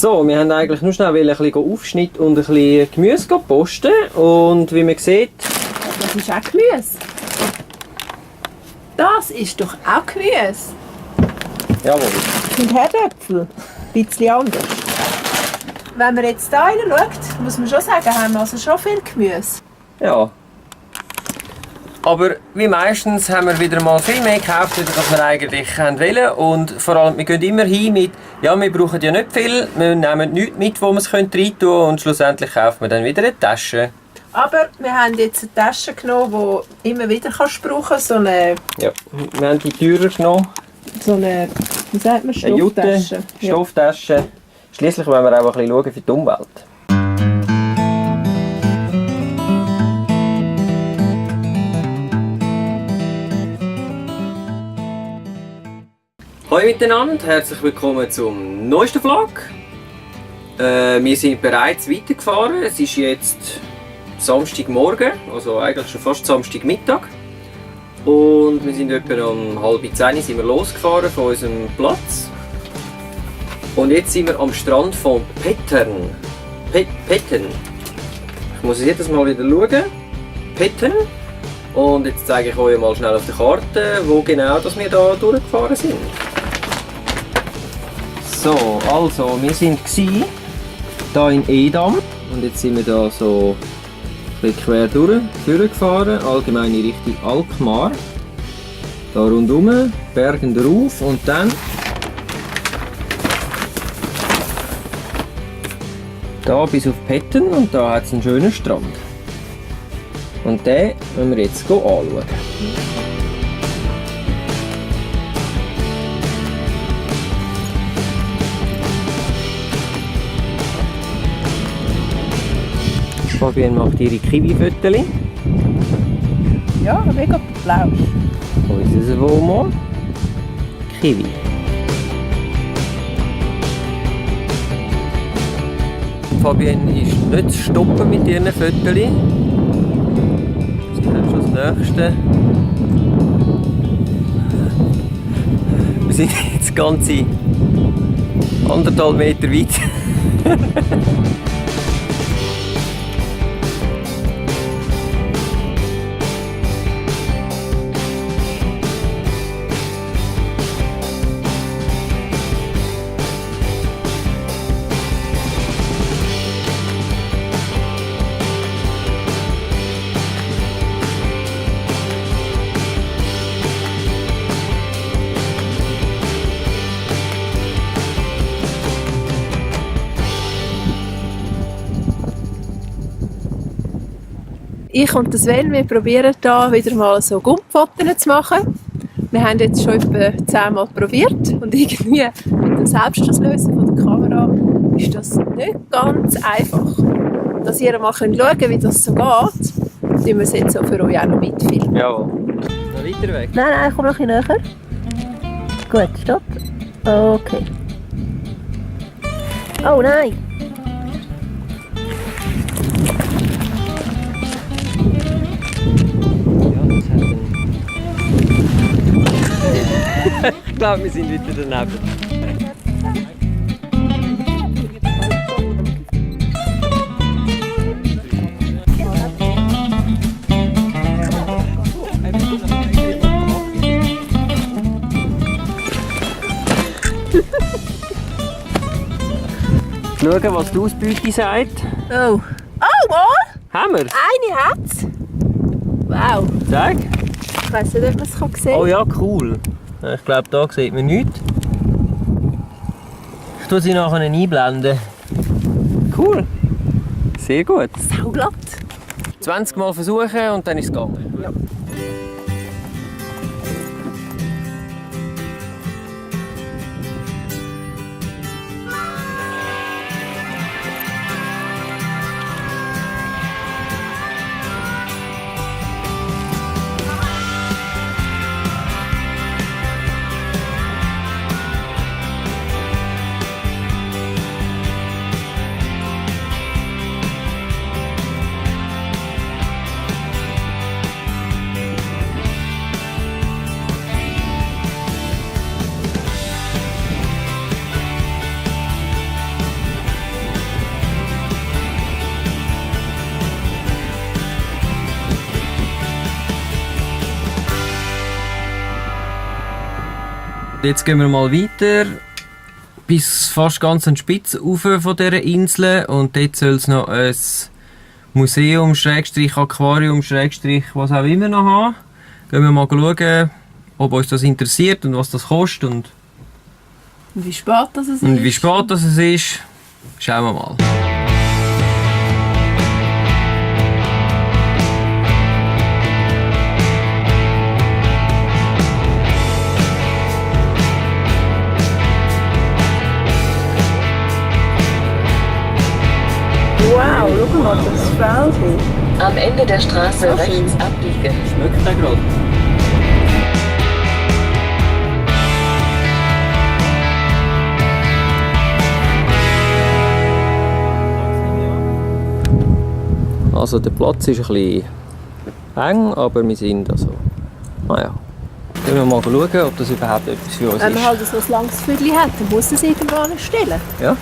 So, wir haben eigentlich nur schnell ein bisschen Aufschnitt und ein bisschen Gemüse posten. Und wie man sieht... Das ist auch Gemüse. Das ist doch auch Gemüse. Jawohl. Das sind Herdöpfel. Ein bisschen anders. Wenn man jetzt hier reinschaut, muss man schon sagen, haben wir also schon viel Gemüse. Ja. Aber wie meistens haben wir wieder mal viel mehr gekauft, als wir eigentlich wollen. Und vor allem, wir gehen immer hin mit, ja, wir brauchen ja nicht viel, wir nehmen nichts mit, wo wir es rein tun können und schlussendlich kaufen wir dann wieder eine Tasche. Aber wir haben jetzt eine Tasche genommen, die immer wieder brauchen kannst. So eine... Ja, wir haben die teurer genommen. So eine, wie sagt man, Stofftasche. Stofftasche. Ja. Schliesslich wollen wir auch ein bisschen schauen für die Umwelt. Hallo miteinander, herzlich willkommen zum neuesten Vlog. Wir sind bereits weitergefahren. Es ist jetzt Samstagmorgen, also eigentlich schon fast Samstagmittag. Und wir sind etwa um 9:30 sind wir losgefahren von unserem Platz. Und jetzt sind wir am Strand von Pettern. Petten. Ich muss jedes Mal wieder schauen. Petten. Und jetzt zeige ich euch mal schnell auf der Karte, wo genau dass wir hier durchgefahren sind. So, also wir sind hier in Edam. Und jetzt sind wir hier so ein bisschen quer durchgefahren, allgemeine Richtung Alkmaar. Da rundherum, Bergen drauf und dann da bis auf Petten und da hat es einen schönen Strand. Und den wollen wir jetzt anschauen. Fabienne macht ihre Kiwi-Fötterchen. Ja, mega blau. Unser Wohnmobil. Kiwi. Fabienne ist nicht zu stoppen mit ihren Fötterchen. Sie haben schon das nächste. Wir sind jetzt ganze 1,5 Meter weit. Ich und Sven, wir probieren hier wieder mal so Gumpfotos zu machen. Wir haben jetzt schon etwa 10 Mal probiert und irgendwie mit dem Selbstauslösen von der Kamera ist das nicht ganz einfach. Dass ihr mal schauen könnt, wie das so geht, tun wir es jetzt so für euch auch noch mitfilmen. Jawohl. Noch weiter weg? Nein, komm noch ein bisschen näher. Gut, stopp. Okay. Oh nein! Ich glaube, wir sind wieder daneben. Schauen, was die Ausbeute sagt. Oh! Oh, mal! Haben wir? Eine hat's! Wow! Sag. Ich weiss nicht, ob man es sehen kann. Oh ja, cool. Ich glaube, da sieht man nichts. Ich tue sie nachher einblenden. Cool. Sehr gut. Sauglatt. 20 Mal versuchen und dann ist es gegangen. Ja. Jetzt gehen wir mal weiter bis fast ganz an die Spitze rauf von dieser Insel und dort soll es noch ein Museum, Schrägstrich, Aquarium, Schrägstrich, was auch immer noch haben. Gehen wir mal schauen, ob uns das interessiert und was das kostet und wie spät das ist. Und wie spät das ist. Schauen wir mal. Wow, schau mal, das Feld hier. Am Ende der Straße Ach, schön. rechts abbiegen. Schmeckt der gerade? Also der Platz ist ein bisschen eng, aber wir sind also... Naja. Gehen wir mal schauen, ob das überhaupt etwas für uns Wenn man ist. halt so ein langes Viertel hat, dann muss das irgendwo anstellen. Ja?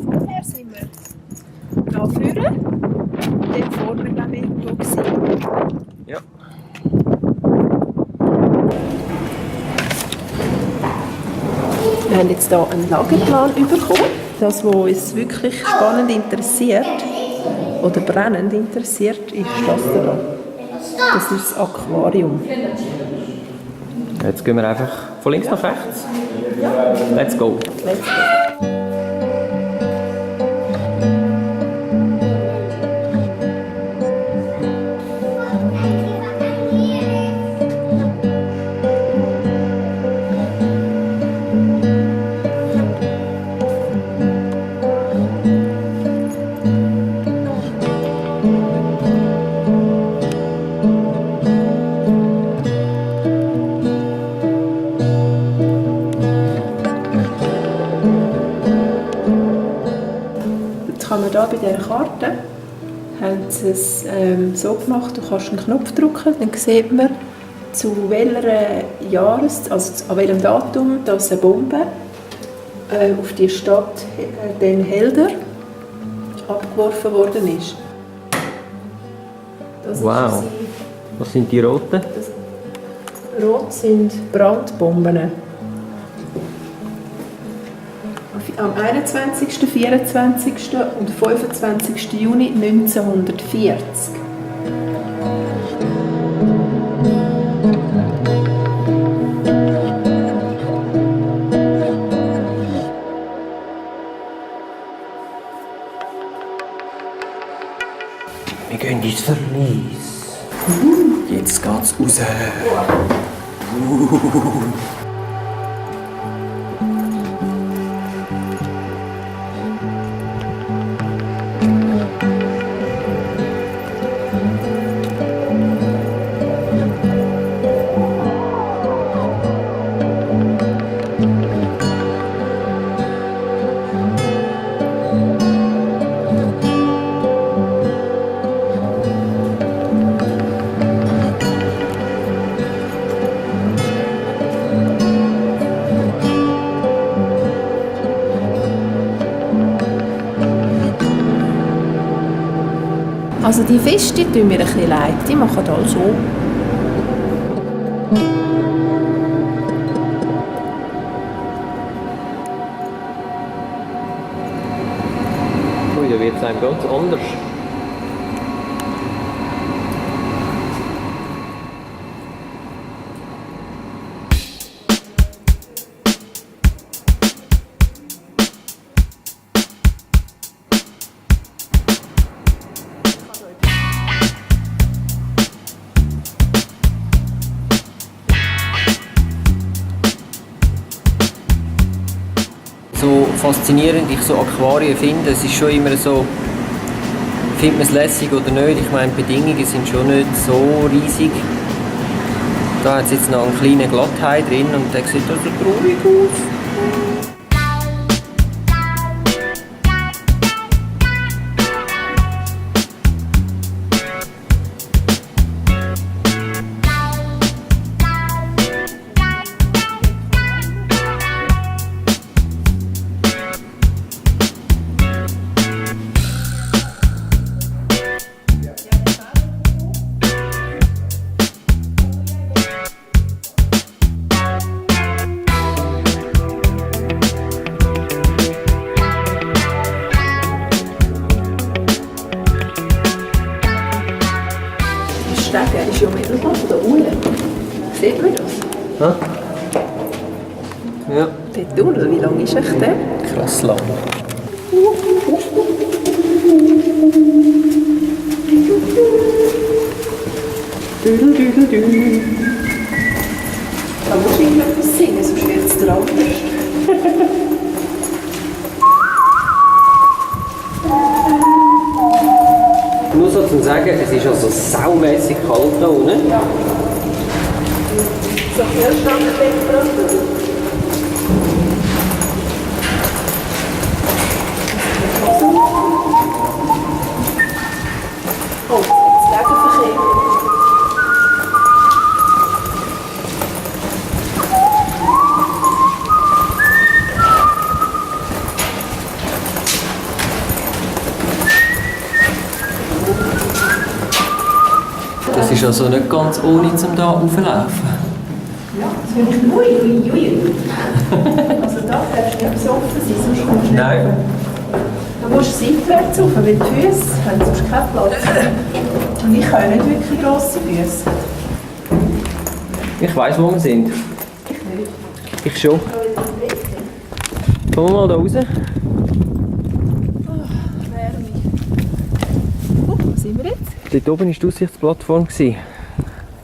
Vorher sind wir da vorne. Dort vorne waren wir irgendwo gewesen. Ja. Wir haben jetzt hier einen Lagerplan bekommen. Das, was uns wirklich spannend interessiert oder brennend interessiert, ist das hier. Das ist das Aquarium. Jetzt gehen wir einfach von links nach rechts. Let's go. Let's go. Kann man hier bei dieser Karte haben sie es so gemacht, du kannst einen Knopf drücken, dann sieht man, zu welcher also an welchem Datum dass eine Bombe auf die Stadt Den Helder abgeworfen worden ist. Das Wow. Was sind die roten? Rot sind Brandbomben. Am 21., 24. und 25. Juni 1940. Wir gehen ins Verlies. Jetzt geht's raus. Also die Fische, die tun mir ein bisschen leid. Die machen all so. Ui, da wird es einem ganz anders. So faszinierend ich so Aquarien finde, es ist schon immer so, findet man es lässig oder nicht, ich meine die Bedingungen sind schon nicht so riesig. Da hat es jetzt noch einen kleinen Glatthai drin und der sieht so traurig aus. Kilometer da unten. Sieht man das? Ja. Ja. Dort unten, wie lang ist echt der? Krass lang. Da musst du irgendetwas singen, sonst wird es der anders. Nur so zu sagen, es ist also saumässig kalt da unten. Ja. So Kühlschranktemperatur. Oh, jetzt Gegenverkehr. Das ist also nicht ganz ohne, um hier raufzulaufen. Ja, das finde ich ui. Also da darfst du nicht besoffen sein, sonst kommst du nicht Nein. rauf. Du musst seitwärts rauf, weil die Füße haben sonst keinen Platz. Und ich habe nicht wirklich grosse Füße. Ich weiss, wo wir sind. Ich nicht. Ich schon. Kommen wir mal da raus. Wärme. Wo sind wir jetzt? Dort oben war die Aussichtsplattform.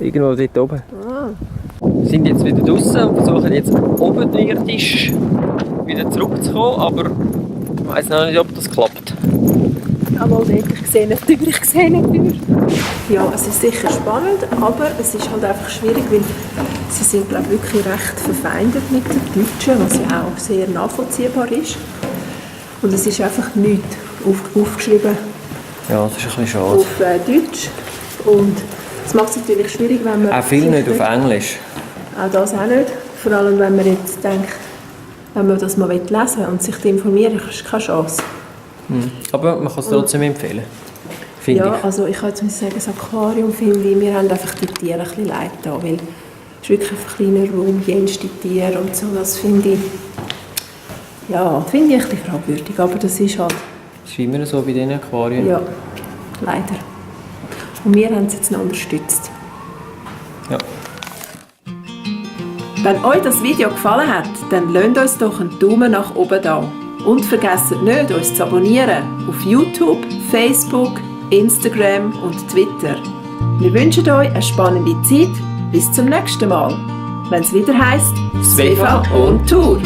Irgendwo dort oben. Ah. Wir sind jetzt wieder draußen und versuchen jetzt obenirdisch wieder zurückzukommen, aber ich weiss noch nicht, ob das klappt. Aber dort, ich sehe nicht über, ich sehe nicht über. Ja, es ist sicher spannend, aber es ist halt einfach schwierig, weil sie sind, glaube ich, wirklich recht verfeindet mit den Deutschen, was ja auch sehr nachvollziehbar ist. Und es ist einfach nichts aufgeschrieben Ja, das ist ein bisschen schade. auf Deutsch. Und es macht es natürlich schwierig, wenn man... Auch viel sich nicht auf Englisch. Auch das auch nicht. Vor allem, wenn man jetzt denkt, wenn man das mal lesen will und sich informieren, ist keine Chance. Aber man kann es trotzdem empfehlen. Finde Ja, ich. also ich kann jetzt sagen, das Aquarium finde ich, wir haben einfach die Tiere ein bisschen leid da, weil es ist wirklich ein kleiner Raum, jenste Tiere und so, das finde ich, ja, finde ich ein bisschen fragwürdig, aber das ist halt, Das ist immer so bei diesen Aquarien. ja, leider. Und wir haben es jetzt noch unterstützt. Ja. Wenn euch das Video gefallen hat, dann lasst uns doch einen Daumen nach oben da. Und vergesst nicht, uns zu abonnieren auf YouTube, Facebook, Instagram und Twitter. Wir wünschen euch eine spannende Zeit. Bis zum nächsten Mal, wenn es wieder heisst «Svefa on Tour».